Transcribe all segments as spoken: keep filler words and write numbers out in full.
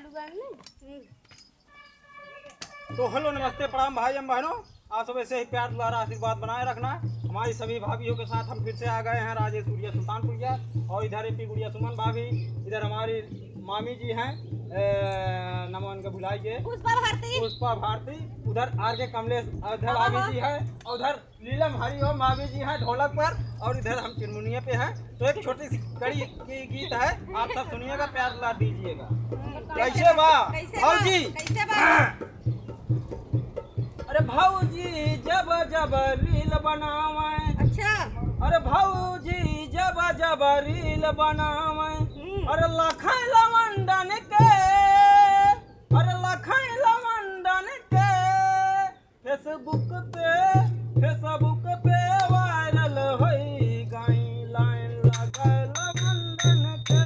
तो हेलो, नमस्ते, प्रणाम भाई एवं बहनों, आप सब ऐसे ही प्यार, दुलारा, आशीर्वाद बनाए रखना। हमारी सभी भाभियों के साथ हम फिर से आ गए हैं राजेश गुड़िया सुल्तानपुरिया, और इधर एपी गुड़िया सुमन भाभी, इधर हमारी मामी जी हैं, ए, नाम उनका भुलाइए, पुष्पा भारती। पुष्पा भारती, उधर आर के कमलेश, उधर हाँ, भाभी हाँ। जी हैं, और उधर लीलम हरिओम भाभी जी हैं ढोलक पर, और इधर हम चिरमुनिया पे हैं। तो एक छोटी सी कड़ी की गीत है, आप सब सुनिएगा, प्यार दुलार दीजिएगा। कैसे बा? कैसे बा? भौजी। कैसे बा? अरे भौजी जब जब रील बनावे। अच्छा। अरे भौजी जब जब रील बनावे। हम्म। अरे लखै लवंडन के, अरे लखै लवंडन के Facebook पे, Facebook पे वायरल होई गई, लाइन लागल लवंडन के।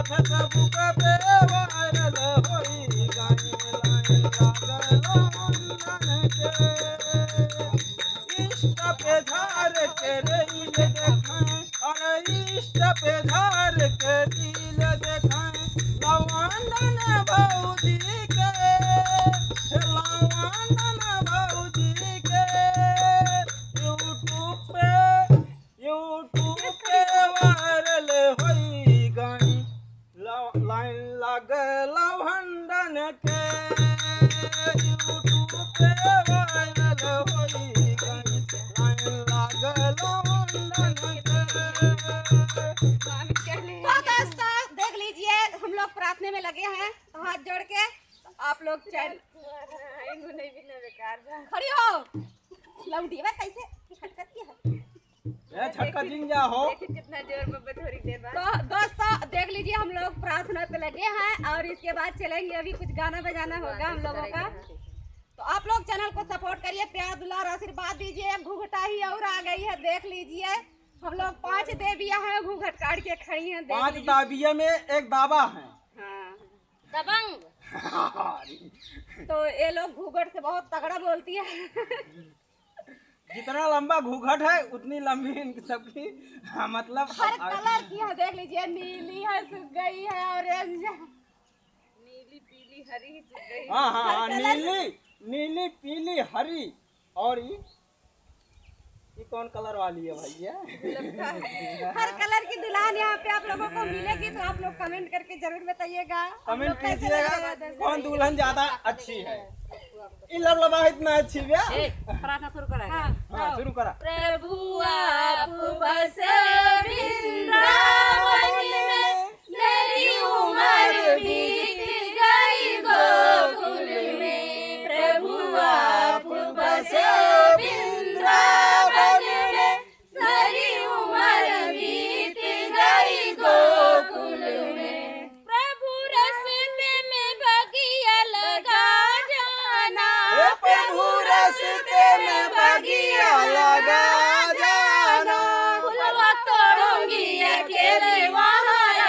Facebook पे वायरल होई गई, लाइन लागल लवंडन के। Insta पे झार के रील देखाएं, अरे Insta पे झार के रील देखाएं, लवंडन भौजी के, लवंडन भौजी के। YouTube पे, YouTube पे वायरल होई गई, ला-, लाइन लागे लवंडन के। YouTube पे वायरल होई गई, लाइन लागे लवंडन के। तो दोस्तों, देख लीजिए, हम लोग प्रार्थना में लगे हैं, तो हाथ जोड़ के आप लोग चैन खड़ी हो। लौंडिया कैसे छटकत की है? ए, छटका जिन जा हो। देखिए कितना जोर में बथोरी दे बा। तो दोस्तों, देख लीजिए, हम लोग प्रार्थना पे लगे हैं और इसके बाद चलेंगे, अभी कुछ गाना बजाना होगा हम लोगों का। तो आप लोग चैनल को सपोर्ट करिए, प्यार, दुलार, आशीर्वाद दीजिए। एक घूंघटा ही और आ गई है, देख लीजिए, हम लोग पांच देवियां हैं, घूंघट काट के खड़ी हैं, देख पांच लीजिए। दाविया में एक दावा है। हाँ। दबंग। तो ये लोग घूंघट से बहुत तगड़ा बोलती है। जितना लंबा घूंघट है, उतनी लंबी इन सबकी, हाँ, मतलब, हर अब, अब कलर की है, देख लीजिए, नीली है, सूख गई है, ऑरेंज है। नीली, पीली, हरी सूख गई। हाँ, हाँ, हर हाँ, कलर नीली, नीली, पीली, हरी। और ये, ये कौन कलर वाली है भैया? हर कलर की दुल्हन यहाँ पे आप लोगों को मिलेगी, तो आप लोग कमेंट करके जरूर बताइएगा। हम कमेंट लोग कैसे कीजिएगा, लग रहे हैं, कौन दुल्हन ज्यादा अच्छी है? ई लवलवा इतना अच्छी बा। ए, प्रार्थना शुरू करा। हाँ, हाँ, हाँ। शुरू करा। प्रभु आप बसे वृंदावन में, मेरी उम्र बीत गई गोकुल में। प्रभु आप बसे वृंदावन में, सारी उम्र बीत गई गोकुल में। प्रभु रस्ते में बगिया लगा जाना। हे प्रभु रस्ते में बगिया लगा जाना। फुलवा तोड़ूंगी अकेले वहाँ आ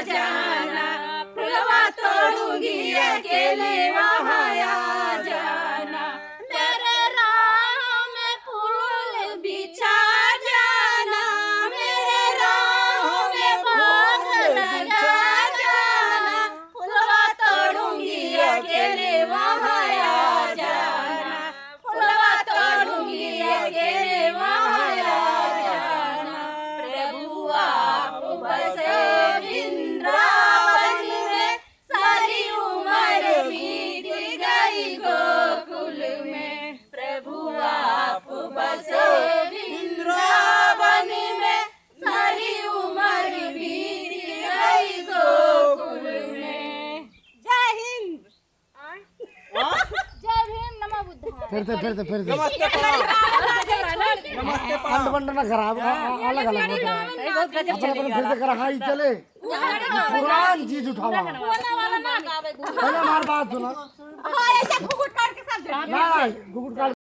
जाना। फुलवा तोड़ूंगी अकेले वहाँ आ जाना। मेरे राह में फूल बिछा जाना, मेरे राह में बाग लगा जाना, फुलवा तोड़ूंगी अकेले वहाँ आ जाना, फुलवा तोड़ूंगी अकेले वहाँ आ जाना। प्रभु आप बसे वृंदावन में, सारी उम्र बीत गई गोकुल में। प्रभु आप बसे वृंदावन में, सारी उम्र बीत गई गोकुल में। जय हिंद। हाँ? जय भीम, नमो बुद्धाय। फिर से, फिर से, फिर से। नमस्ते प्रणाम। नमस्ते प्रणाम। अंड बंड ना खराब, आ, आ, अलग अलग होते हैं। बहुत गजब अपन, अपन चलेगा। फिर से करा, हाँ, ये चले। पुरान चीज उठावा। वाला, वाला ना गावे। पहले हमारी बात सुना। हाँ, ऐसे घुघुट काट के सब ना, ना, घुघुट काट